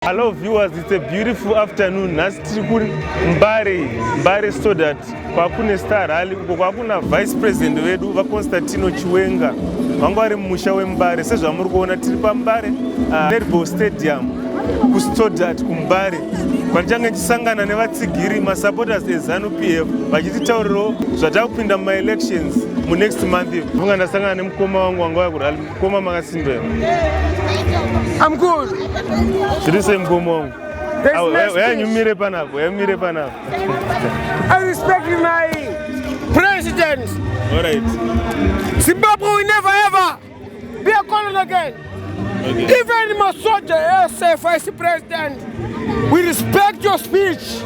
Hello viewers, it's a beautiful afternoon. Nhasi tiri kuMbare, Mbare Stodart, kwakune Star Rally uko kwakuna Vice President vedu vaConstantino Chiwenga vanga vari mumusha weMbare. Sezvamuri kuona tiri paMbare Netball Stadium kuStodart kuMbare kwatichange tichisangana nevatsigiri, masupporters eZANU PF, vachititaurirawo zvatakupinda mumaelections munext month. Funga ndasangana nemukoma wangu wanga uya kurally. Mukoma, makasimba here? I'm good. Zviri sei, mukoma wangu? There's no speech. Uyanyumire panapa, uyamire panapa. I respect my president. Alright. Zimbabwe will never ever be a colony again. Even my soldier, SA vice president, we respect your speech.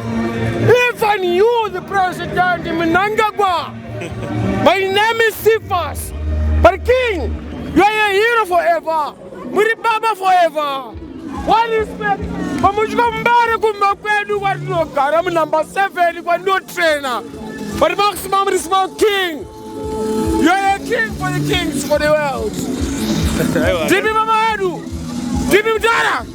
Even you, the president, Mnangagwa. My name is Cephas. But King, you are a hero forever. Muri baba forever. One respect. Pamusvika Mbare kumba kwedu kwatinogara munumber 7 kwandinotraina. But maximum respect, King. You are a king for the kings for the world. Aiwa. Ndimi mama yedu, ndimi mudhara.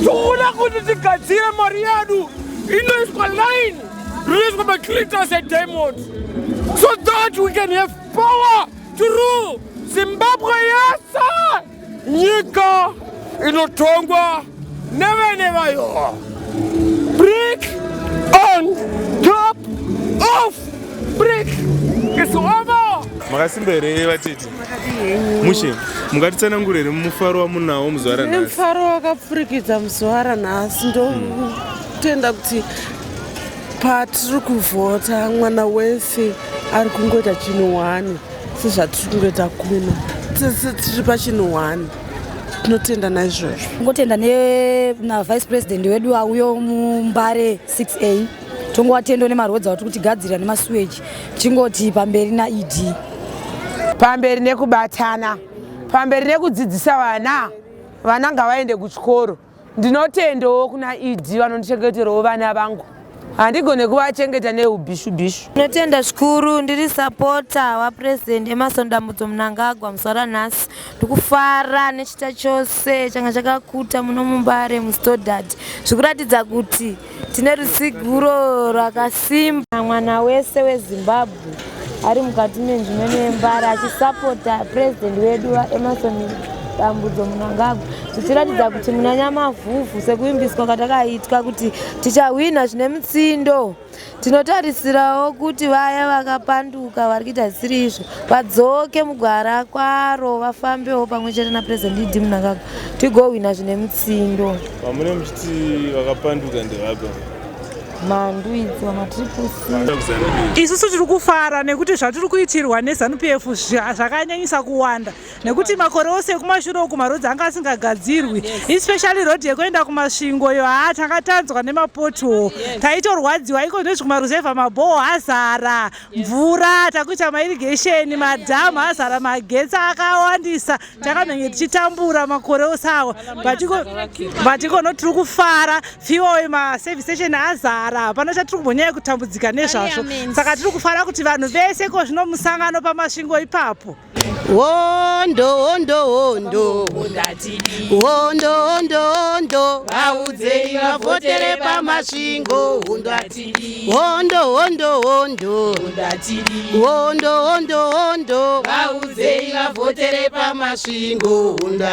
Toda kuti tigadzire mari yedu inoiswa line rinoiswa maglitters ediamond so that we can have power to rule Zimbabwe yese, nyika inotongwa nevene vayo. Brick on top of brick is over. Makasimba here, vatete? Mushe, mungatitsanangura here mufaro wamunawo muzuva ranhasi? Nemufaro wakapfurikidza muzuva ranhasi. Ndotenda kuti patiri kuvhota mwana wese ari kungoita chinhu one, sezvatiri kungoita kuno, tese tiri pachinhu one. Tinotenda naizvozvo. Ngotenda navice president wedu auyo muMbare 6A. Tongovatendo nemaroads atiri kutigadzirira nemasewage. Chingoti pamberi naED. Pamberi nekubatana, pamberi nekudzidzisa vana. Vana ngavaende kuchikoro. Ndinotendawo kuna ED vanondichengeterawo vana vangu, handigone kuvachengeta neubhishu bhishu. Ndinotenda zvikuru. Ndiri supporter waPurezidendi Emmerson Dambudzo Mnangagwa. Muzuva ranhasi ndikufara nechita chose changa chakakuta muno muMbare muStodart, zvikuratidza kuti tine rutsigiro rwakasimba. Mwana wese weZimbabwe ari mukati menzvimbo yeMbare achisapota purezidendi wedu vaEmmerson Dambudzo Mnangagwa, zvichiratidza kuti muna Nyamavhuvhu, sekuvimbiswa kwatakaitwa kuti tichahwina zvine mutsindo. Tinotarisirawo kuti vaya vakapanduka vari kuita zvisiri izvo vadzoke mugwara kwaro, vafambewo pamwe chete naPurezidendi ED Mnangagwa, tigohwina zvine mutsindo. Vamune muchiti vakapanduka ndevapi? Mhandu idzi, vamaTriple C. Isusu tiri kufara nekuti zvatiri kuitirwa neZANU PF zvakanyanyisa kuwanda, nekuti makore ose ekumashure uku maroads anga asingagadzirwi, especially road yekuenda kuMasvingo iyo. Haa, tanga tanzwa nemapothole, taitorwadziwa. Iko zvinezvi kumaruzevha mabhoho azara mvura, takuita mairrigation, madhamu azara, magetsi akawandisa. Takamhenge tichitambura makore ose awa, but ikono tiri kufara. Fuel, maservice station azara, hapana chatiri kumbonyanya kutambudzika nezvazvo. Saka tiri kufara kuti vanhu vese ko zvino musangano paMasvingo ipapo. Hondo, hondo, hondo, hondo, hondo, hondo! Vaudzei vavhotere paMasvingo. Hondo, hondo, hondo, hondo, hondo, hondo, hondo! Vaudzei vavhotere paMasvingo. Hondo.